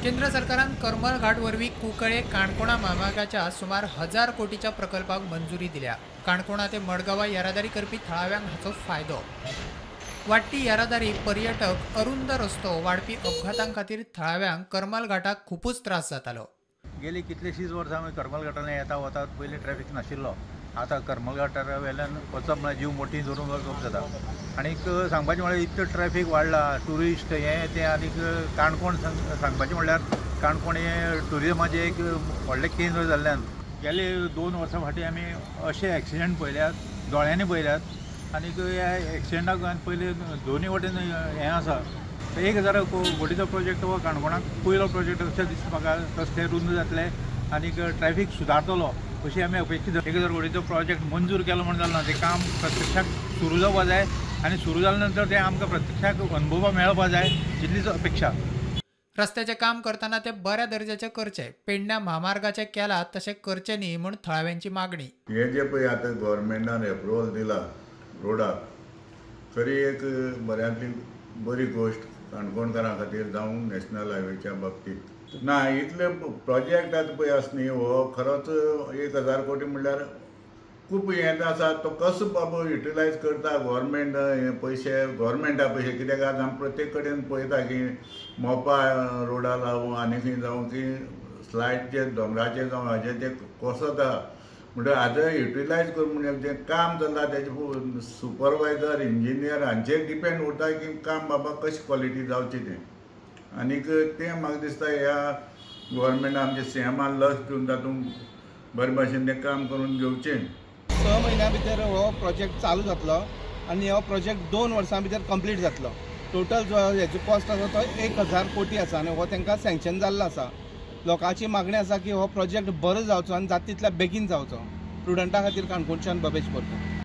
केंद्र सरकारान करमल घाट वरवीं कुंकळे काणकोणा म्हामार्गाच्या सुमार 1000 कोटीच्या प्रकल्पाक मंजुरी दिल्या. काणकोणा ते मडगांवा येरादारी करपी थळाव्यांक हाचो फायदो. वाडटी येरादारी, पर्यटक, अरुंद रस्तो, वाडपी अपघातां खातीर थळाव्यांक करमल घाटाक खुबूच त्रास जातालो. गेली कितलीशींच वर्सां आमी करमल घाटान येता वतात, पयलीं ट्रॅफिक नाशिल्लो. आतां करमल घाटार वेल्यान वचप म्हळ्यार जीव मोठी धरून वचप जाता. आनीक सांगपाचें म्हळ्यार इतलो ट्रॅफिक वाडला, ट्युरिस्ट हें तें. आनीक काणकोण सांगपाचें म्हणल्यार काणकोण हें ट्युरिजमाचें एक व्हडलें केंद्र जाल्ल्यान गेले 2 वर्सां फाटीं आमी अशे एक्सिडंट पळयल्यात, दोळ्यांनी पळयल्यात. आनीक ह्या एक्सिडंटाक पयलीं दोनूय वटेन हें आसा. 1000 कोटीचो प्रोजेक्ट हो काणकोणाक पयलो प्रोजेक्ट अशें दिसता म्हाका. रस्ते रुंद जातले आनीक ट्रॅफिक सुदारतलो अशी आमी अपेक्षित. 1000 कोटीचो प्रोजेक्ट मंजूर केलो म्हूण जालें ना, तें काम प्रत्यक्षाक सुरू जावपा जाय आनी सुरू जाल्या नंतर तें आमकां प्रत्यक्षाक अनुभवा मेळपा जाय, इतलीच अपेक्षा. रस्त्याचें काम करतना तें बऱ्या दर्जाचें करचें, पेडण्या म्हामार्गाचें केलां तशें करचें न्ही म्हूण थळाव्यांची मागणी. हें जें पळय आतां गव्हर्मेंटान एप्रुवल दिला रोडाक, खरी एक बऱ्यांतली बरी गोश्ट काणकोणकारां खातीर जावं नॅशनल हायवेच्या बाबतींत. ना इतले प्रोजेक्ट आतां पळय आसा न्ही, हो खरोच 1000 कोटी म्हणल्यार खूब हें आसा. तो कसो बाबा युटिलायज करता गव्हर्मेंट हे पयशे, गव्हर्मेंटा पयशे. कित्याक आतां आमी प्रत्येक कडेन पळयता की मोपा रोडा जावं आनी खंय जावं की स्लायड जे दोंगराचे जावं हाजे ते कोसता. म्हणटकीर हाजें युटिलायज करून म्हणजे जें काम चल्लां तेजे सुपरवायजर, इंजिनियर हांचेर डिपेंड उरता की काम बाबा कशी क्वॉलिटी जावची तें. आनीक तें म्हाका दिसता ह्या गव्हर्मेंटान आमच्या सीएमान लक्ष दिवन तातूंत बरे भाशेन तें काम करून घेवचें. 6 म्हयन्या भितर हो प्रोजेक्ट चालू जातलो आनी हो प्रोजेक्ट 2 वर्सां भितर कंप्लीट जातलो. टोटल जो हेजो कॉस्ट आसा तो 1000 कोटी आसा आनी हो तांकां सँक्शन जाल्लो आसा. लोकांची मागणी आसा की हो प्रोजेक्ट बरो जावचो आनी जाता तितल्या बेगीन जावचो. प्रुडंटा खातीर काणकोणच्यान बबेश बोरकर.